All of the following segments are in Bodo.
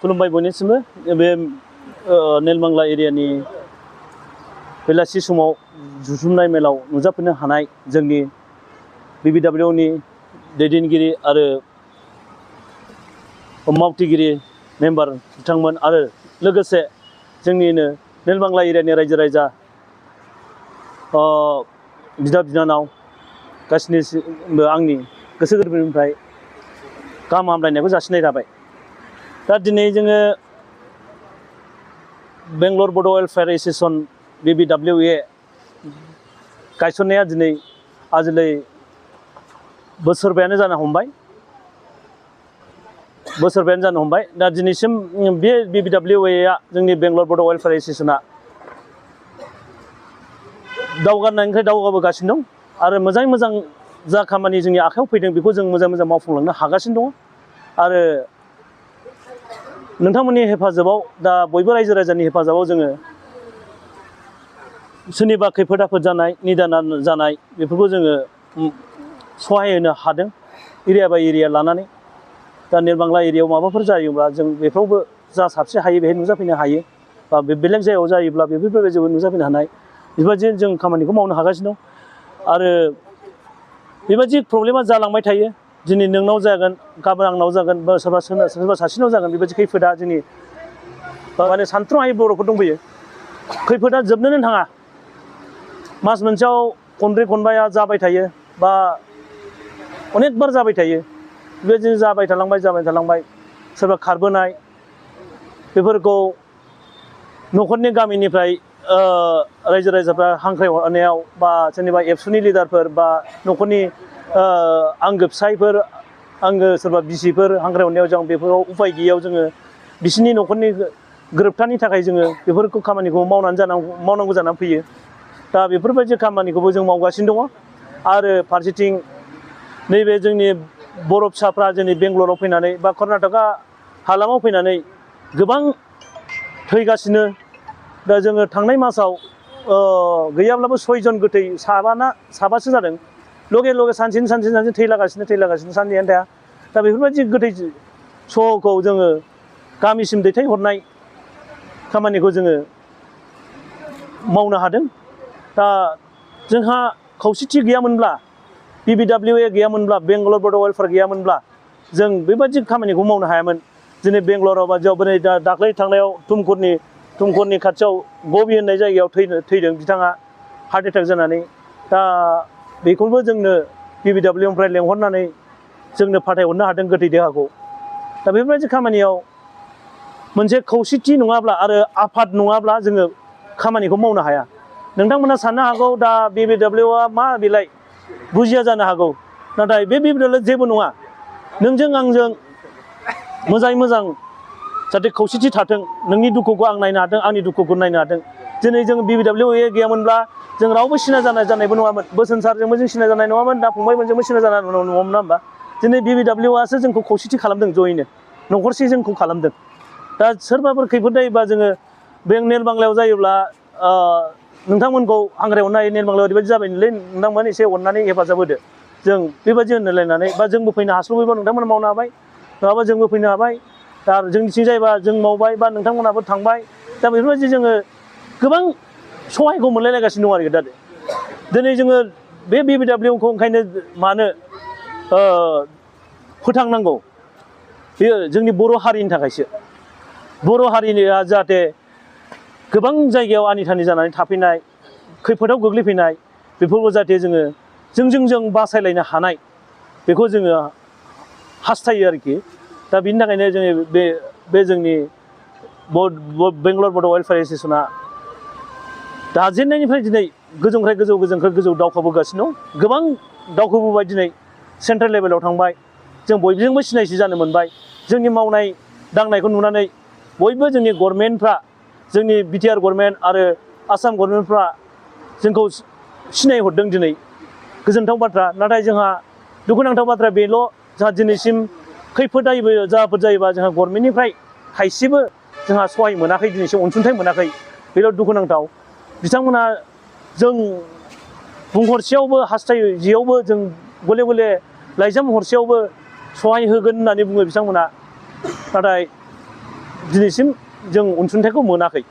खुलुमबाय बयनिसिमबो बे नेलमांगला एरियानि बेलासि समाव जुथुमनाय मेलाव नुजाफैनो हानाय जोंनि BBWनि दैदेनगिरि आरो मावथिगिरि मेम्बार बिथांमोन आरो लोगोसे जोंनिनो नेलमांगला एरियानि रायजो राजा बिदा बिनानाव गासिनिबो आंनि गोसो गोरबोनिफ्राय गाहाम हामलायनायखौ जासिनाय थाबाय। दा दिनै जोङो बेंगलर बड' वेलफेयार एस'सिएशन BBWA गायसननाया दिनै आजिलै बोसोरबायानो जानो हमबाय। दा दिनैसिम बे BBWA जोंनि बेंगलर बड' वेलफेयार एस'सिएशना दावगानायनिफ्राय दावगाबोगासिनो दं आरो मोजाङै मोजां जा खामानि जोंनि आखायाव फैदों बेखौ जों मोजां मोजां मावफुंलांनो हागासिनो दङ आरो नोंथांमोननि हेफाजाबाव दा बयबो रायजो राजानि हेफाजाबाव जोङो सोरनिबा खैफोद आफोद जानाय निदान जानाय बेफोरखौ जोङो सहाय होनो हादों एरिया बाय एरिया लानानै। दा नेलमांगला एरियायाव माबाफोर जायोब्ला जों बेफ्रावबो जा साबसे हायो बेहाय नुजाफैनो हायो बा बेलेग जायगायाव जायोब्ला बेफोरबायदिबो नुजाफैनो हानाय बेबायदि जों खामानिखौ मावनो हागासिनो दं आरो बेबायदि प्रब्लेमा जालांबाय थायो। दिनै नोंनाव जागोन गाबोन आंनाव जागोन बा सोरबा सासेनाव जागोन बेबायदि खैफोदा जोंनि माने सानथ्र'हायै बर'फोर दंबोयो। खैफोदा जोबनोनो थाङा मास मोनसेयाव खनब्रै खनबाया जाबाय थायो बा अनेक बार जाबाय थायो। बेबायदिनो जाबाय थालांबाय सोरबा खारबोनाय बेफोरखौ न'खरनि गामिनिफ्राय रायजो राजाफ्रा हांख्रायहरनायाव बा सोरनिबा एबसुनि लिडारफोर बा न'खरनि आंगो फिसायफोर आंगो सोरबा बिसिफोर हांख्रायहरनायाव जों बेफोराव उफाय गैयैयाव जोङो बिसोरनि न'खरनि गोरोबथानि थाखाय जोङो बेफोरखौ खामानिखौ मावनांगौ जानानै फैयो। दा बेफोरबायदि खामानिखौबो जों मावगासिनो दङ आरो फारसेथिं नैबे जोंनि बर' फिसाफ्रा जोंनि बेंगलराव फैनानै बा कर्नाटका हालामाव फैनानै गोबां थैगासिनो। दा जोङो थांनाय मासाव गैयाब्लाबो 6 जन गोथै साबासो जादों। लगे सानसेनो थैलागासिनो सानसेयानो थाया। दा बेफोरबायदि गोथै सहखौ जोङो गामिसिम दैथायहरनाय खामानिखौ जोङो मावनो हादों। दा जोंहा खौसेथि गैयामोनब्ला BBWA गैयामोनब्ला बेंगलर बड' वेलफेयार गैयामोनब्ला जों बेबायदि खामानिखौ मावनो हायामोन। दिनै बेंगलराव बादियाव नै दाख्लै थांनायाव टुमकुरनि खाथियाव गबि होननाय जायगायाव थैदों बिथाङा हार्ट एटेक जानानै। दा बेखौबो जोंनो BBWनिफ्राय लेंहरनानै जोंनो फाथायहरनो हादों गोथै देहाखौ। दा बेफोरबायदि खामानियाव मोनसे खौसेथि नङाब्ला आरो आफाद नङाब्ला जोङो खामानिखौ मावनो हाया। नोंथांमोना साननो हागौ दा BBWआ मा बेलाय बुजिया जानो हागौ, नाथाय बे BBWआ जेबो नङा। नोंजों आंजों मोजाङै मोजां जाहाथे खौसेथि थाथों। नोंनि दुखुखौ आं नायनो हाथों, आंनि दुखुखौ नायनो हाथों। दिनै जों BBWA गैयामोनब्ला जों रावबो सिना जानायबो नङामोन। बोसोन सारजोंबो जों सिना जानाय नङामोन, दा फंबायमोनजोंबो सिना जानाय नङामोन होमबा। दिनै BBWआसो जोंखौ खौसेथि खालामदों, जयैनो न'खरसे जोंखौ खालामदों। दा सोरबाफोर खैफोद जायोबा जोङो बे नेलमांगलायाव जायोब्ला नोंथांमोनखौ हांख्रायहरनो हायो। नेलमांगलायाव ओरैबायदि जाबायनोलै नोंथांमोन एसे अननानै हेफाजाब होदो। जों बेबायदि होनलायनानै बा जोंबो फैनो हास्लाबैबा नोंथांमोना मावनो हाबाय, नङाबा जोंबो फैनो हाबाय। दा जोंनिथिं जायोबा जों मावबाय बा नोंथांमोनाबो थांबाय। दा बेफोरबायदि जोङो गोबां सहायखौ मोनलायलायगासिनो दं आरोखि। दा दिनै जोङो बे BBWखौ ओंखायनो मानो फोथांनांगौ, बेयो जोंनि बर' हारिनि थाखायसो। बर' हारिया जाहाथे गोबां जायगायाव आनि थानि जानानै थाफैनाय, खैफोदाव गोग्लैफैनाय बेफोरखौ जाहाथे जों बासायलायनो हानाय बेखौ जोङो हास्थायो आरोखि। दा बिनि थाखायनो जोङो बे जोंनि बेंगलर बड' वेलफेयार एस'सिएशना दाजेननायनिफ्राय दिनै गोजौनिफ्राय गोजौ दावखोबोगासिनो दं। गोबां दावखोबोबाय, दिनै सेन्ट्रेल लेभेलाव थांबाय। जों बयजोंबो सिनायथि जानो मोनबाय। जोंनि मावनाय दांनायखौ नुनानै बयबो जोंनि गभर्नमेन्टफ्रा, जोंनि BTR गभर्नमेन्ट आरो आसाम गभर्नमेन्टफ्रा जोंखौ सिनायहरदों दिनै। गोजोनथाव बाथ्रा। नाथाय जोंहा दुखुनांथाव बाथ्राया बेल', जोंहा दिनैसिम खैफोद जायोबा जोंहा गभर्नमेन्टनिफ्राय थाइसेबो जोंहा सहाय मोनाखै, दिनैसिम अनसुंथाइ मोनाखै। बेल' दुखुनांथाव। बिथांमोना जों बुंहरसेयावबो हास्थायजेयावबो जों गले गले लाइजाम हरसेयावबो सहाय होगोन होननानै बुङो बिथांमोना। नाथाय दिनैसिम जों अनसुंथाइखौ मोनाखै।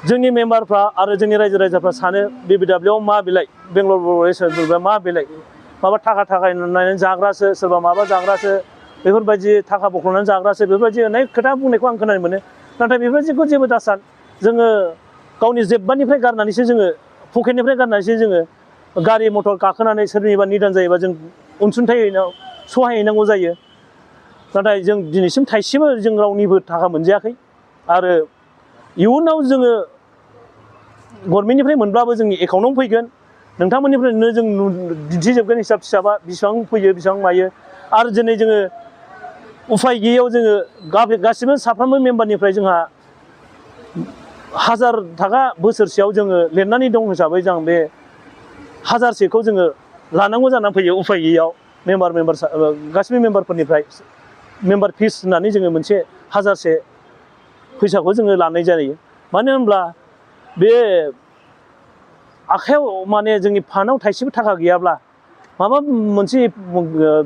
जोंनि मेम्बारफ्रा आरो जोंनि रायजो राजाफ्रा सानो BBW मा बिलाइ बेंगलर बर' मा बिलाइ माबा थाखा नायनानै जाग्रासो सोरबा माबा जाग्रासो बेफोरबायदि थाखा बख्ल'नानै जाग्रासो बेफोरबायदि अनेक खोथा बुंनायखौ आं खोनानो मोनो। नाथाय बेफोरबायदिखौ जेबो दासान जोङो गावनि जेब्बानिफ्राय गारनानैसो जोङो पकेटनिफ्राय गारनानैसो जोङो गारि मटर गाखोनानै सोरनिबा निदान जायोबा जों अनसुंथाइ सहाय हैनांगौ जायो। नाथाय जों दिनैसिम थाइसेबो जों रावनिबो थाखा मोनजायाखै आरो इयुनाव जोङो गभर्नमेन्टनिफ्राय मोनब्लाबो जोंनि एकाउन्टआव फैगोन नोंथांमोननिफ्रायनो जों दिन्थिजोबगोन हिसाब फिसाबा बेसेबां फैयो बेसेबां मायो आरो दिनै जोङो उफाय गैयैयाव जोङो गासिबो साफ्रोमबो मेम्बारनिफ्राय जोंहा 1000 थाखा बोसोरसेयाव जोङो लिरनानै दं हिसाबै जों बे 1000सेखौ जोङो लानांगौ जानानै फैयो उफाय गैयैयाव मेम्बार गासिबो मेम्बारफोरनिफ्राय मेम्बार फिस होननानै जोङो मोनसे 1000से फैसाखौ जोङो लानाय जायो। मानो होनब्ला बे आखायाव माने जोंनि फान्डआव थाइसेबो थाखा गैयाब्ला माबा मोनसे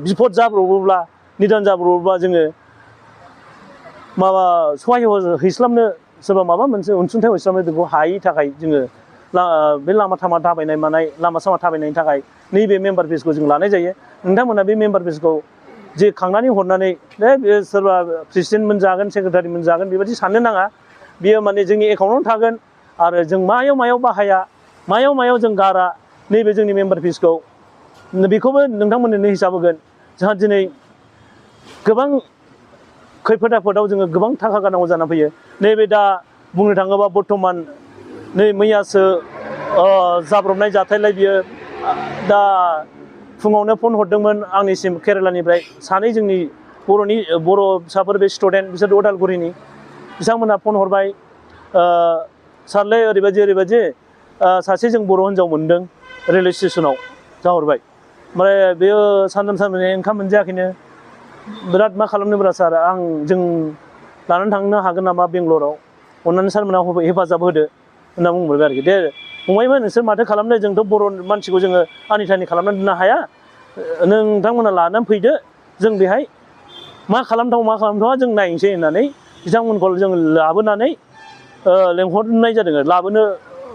बिपद जाब्रबोब्ला निदान जाब्रबोब्ला जोङो माबा सहाय हैस्लाबनो सोरबा माबा मोनसे अनसुंथाइ हैस्लाबनो बेखौ हायैनि थाखाय जोङो बे लामा थामा थाबायनाय मानाय लामा सामा थाबायनायनि थाखाय नैबे मेम्बार फिसखौ जों लानाय जायो। नोंथांमोना बे मेम्बार फिसखौ जे खांनानै हरनानै बे सोरबा प्रेसिडेन्टमोन जागोन सेक्रेटारिमोन जागोन बेबायदि साननो नाङा। बियो माने जोंनि एकाउन्टआव थागोन आरो जों मायाव बाहाया मायाव जों गारा नैबे जोंनि मेम्बार फिसखौ बेखौबो नोंथांमोननो हिसाब होगोन। जोंहा दिनै गोबां खैफोद आफोदाव जोङो गोबां थाखा गारनांगौ जानानै फैयो। नैबे दा बुंनो थाङोबा बर्थमान नै मैयासो जाब्रबनाय जाथायलाय बियो दा फुङावनो फन हरदोंमोन आंनिसिम केरेलानिफ्राय सानै जोंनि बर' फिसाफोर बे स्टुडेन्ट बिसोर उदालगुरिनि बिथांमोनहा फन हरबाय सारलै ओरैबायदि सासे जों बर' हिन्जाव मोनदों रेलवे स्टेसनाव जाहरबाय ओमफ्राय बेयो सानथाम ओंखाम मोनजायाखैनो बिराद मा खालामनोब्रा सार जों लानानै थांनो हागोन नामा बेंगलराव अननानै सारमोनहा हेफाजाब होदो होनना बुंबाय आरोखि। दे फंबायमोन नोंसोर माथो खालामनो जोंथ' बर' मानसिखौ जोङो आनिथानि खालामनानै दोननो हाया नोंथांमोना लानानै फैदो जों बेहाय मा खालामथावा जों नायनोसै होननानै बिथांमोनखौ जों लाबोनानै लेंहरनाय जादों लाबोनो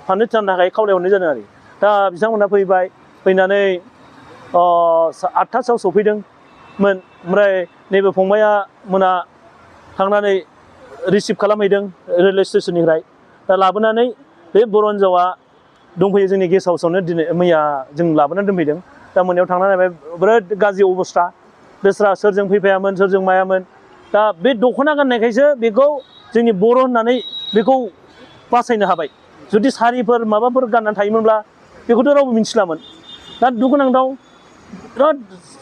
फाननो थाखाय खावलायहरनाय जादों आरो। दा बिथांमोनहा फैबाय फैनानै 8थासोआव सफैदोंमोन ओमफ्राय नैबे फंबाया मोना थांनानै रिसिभ खालामहैदों रेलवे स्टेसननिफ्राय। दा लाबोनानै बे बर' हिन्जावा दंफैयो जोंनि गेस्ट हाउसआवनो मैया जों लाबोनानै दोनफैदों। दा मोनायाव थांनानै नायबाय बिराद गाज्रि अबस्था बेस्रा सोरजों फैफायामोन सोरजों मायामोन। दा बे दख'ना गाननायखायसो बेखौ जोंनि बर' होननानै बेखौ बासायनो हाबाय। जुदि सारिफोर माबाफोर गाननानै थायोमोनब्ला बेखौथ' रावबो मिथिलामोन। दा दुखुनांथाव बिराद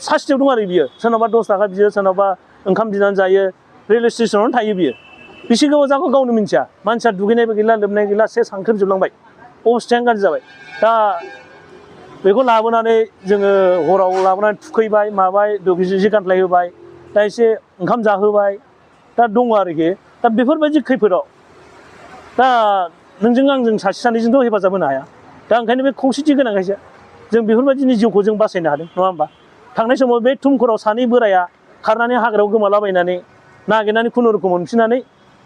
सास्तियाव दं आरो बियो सोरनावबा 10 थाखा बियो सोरनावबा ओंखाम बिनानै जायो रेलवे स्टेसनावनो थायो बियो। बेसे गोबाव जाखो गावनो मिन्थिया मानसिया दुगैनायबो गैला लोबनाय गैला सेस हांख्रेबजोबलांबाय अबस्थायानो गाज्रि जाबाय। दा बेखौ लाबोनानै जोङो हराव लाबोनानै थुखैबाय माबाय जि गानफ्लाय होबाय दा एसे ओंखाम जाहोबाय दा दङ आरोखि। दा बेफोरबायदि खैफोदाव दा नोंजों आंजों सासे सानैजोंथ' हेफाजाब होनो हाया। दा ओंखायनो बे खौसेथि गोनांखायसो जों बेफोरबायदिनि जिउखौ जों बासायनो हादों नङा होमबा। थांनाय समाव बे थुमकुराव सानै बोराया खारनानै हाग्रायाव गोमालाबायनानै नागिरनानै खुनुरुखुम मोनफिननानै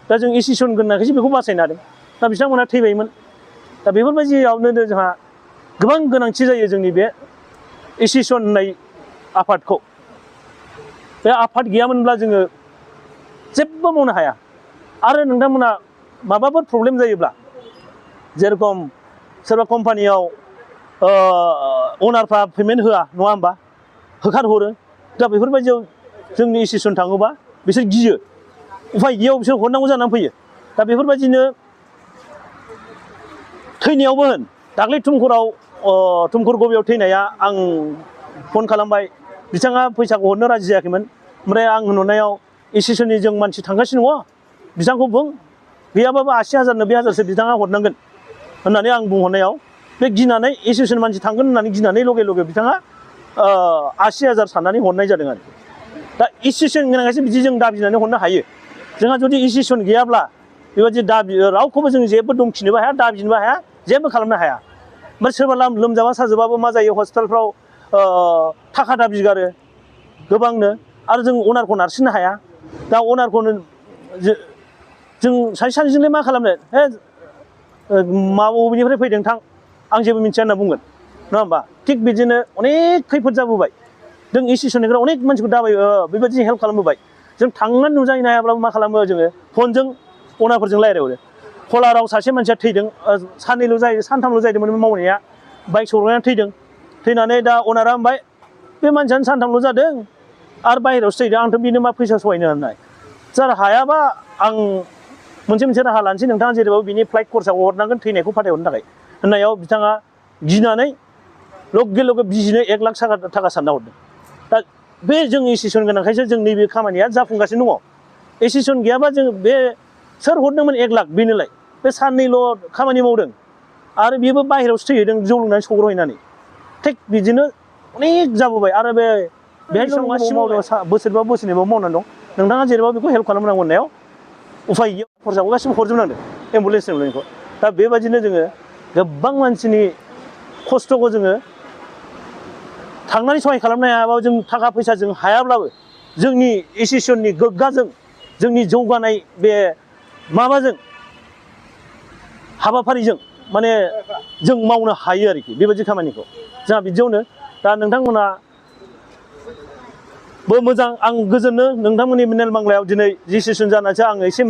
दा जों एसिसन गोनांखायसो बेखौ बासायनो हादों। दा बिथांमोनहा थैबायमोन। दा बेफोरबायदियावनो जोंहा गोबां गोनांथि जायो जोंनि बे एसिसन होननाय आफादखौ। बे आफाद गैयामोनब्ला जोङो जेबो मावनो हाया। आरो नोंथांमोना माबाफोर प्रब्लेम जायोब्ला जेरखम सोरबा कम्पानियाव अनारफ्रा पेमेन्ट होआ नङा होमबा होखारहरो। दा बेफोरबायदियाव जोंनि एसिसन थाङोबा बिसोर गियो उफाय गैयैयाव बिसोर हरनांगौ जानानै फैयो। दा बेफोरबायदिनो थैनायावबो होन दाख्लै थुमकुर गबियाव थैनाया आं फन खालामबाय बिथाङा फैसाखौ हरनो राजि जायाखैमोन। ओमफ्राय आं होनहरनायाव एसिसननि जों मानसि थांगासिनो दङ बिथांखौ बुं गैयाबाबो 80,000 90,000सो बिथाङा हरनांगोन होननानै आं बुंहरनायाव बे गिनानै एसिसन मानसि थांगोन होननानै गिनानै लगे बिथाङा 80,000 साननानै हरनाय जादों आरो। दा एसिसन गोनांखायसो बिदि जों दाबिनानै हरनो हायो। जोंहा जुदि एसिसन गैयाब्ला बेबायदि दाबि रावखौबो जों जेबो दमखिनोबो हाया दाबिनोबो हाया जेबो खालामनो हाया। ओमफ्राय सोरबा लोमजाबा साजाबाबो मा जायो हस्पिटालफ्राव थाखा दाबि गारो गोबांनो आरो जों अनारखौ नारसिननो हाया। दा अनारखौनो जों सानैजोंलाय मा खालामनो हे मा बबेनिफ्राय फैदों थां आं जेबो मिथिया होनना बुंगोन नङा होमबा थिग बिदिनो अनेक खैफोद जाबोबाय जों इनस्टिटिउसननिफ्राय अनेक मानसिखौ दाबाय बेबायदि हेल्प खालामबोबाय जों थांनानै नुजाहैनो हायाब्लाबो मा खालामो जोङो फनजों अनारफोरजों रायज्लायहरो कलाराव सासे मानसिया थैदों साननैल' जायो सानथामल' जाहैदोंमोन मावनाया बाइक सौलायनानै थैदों थैनानै दा अनारा होनबाय बे मानसियानो सानथामल' जादों आरो बाहेरायावसो थैदों आंथ' बिनो मा फैसा सहायनो होननाय जानो हायाबा आं मोनसे राहा लानोसै नोंथाङा जेरैबाबो बिनि फ्लाइट खरसाखौ हरनांगोन थैनायखौ फाथायहरनो थाखाय होननायाव बिथाङा गिनानै लगे लगे बिजिनो 1 लाख थाखा सानना हरदों दा बे जों इनस्टिटिउसन गोनांखायसो जों नैबे खामानिया जाफुंगासिनो दङ इनस्टिटिउसन गैयाबा जों बे सोर हरदोंमोन 1 लाख बेनोलाय बे साननैल' खामानि मावदों आरो बेबो बाहेरायावसो थैहैदों जौ लोंनानै सौग्रावहैनानै थिग बिदिनो अनेक जाबोबाय आरो बेहाय मावदों बोसोरबा बोसोरनैबो मावनानै दं नोंथाङा जेनेबा बेखौ हेल्प खालामनांगौ होननायाव उफाय गैया खरसाखौ गासिबो हरजोबनांदों एम्बुलेन्सनिखौ दा बेबायदिनो जोङो गोबां मानसिनि खस्थ'खौ जोङो थांनानै सहाय खालामनो हायाबाबो जों थाखा फैसा जों हायाब्लाबो जोंनि इनस्टिटिउसननि गोग्गाजों जोंनि जौगानाय बे माबाजों हाबाफारिजों माने जों मावनो हायो आरोखि बेबायदि खामानिखौ जोंहा बिदियावनो दा नोंथांमोना बो मोजां आं गोजोनो नोंथांमोननि नेलबांग्लायाव दिनै रेजिस्ट्रेसन जानानैसो आङो एसे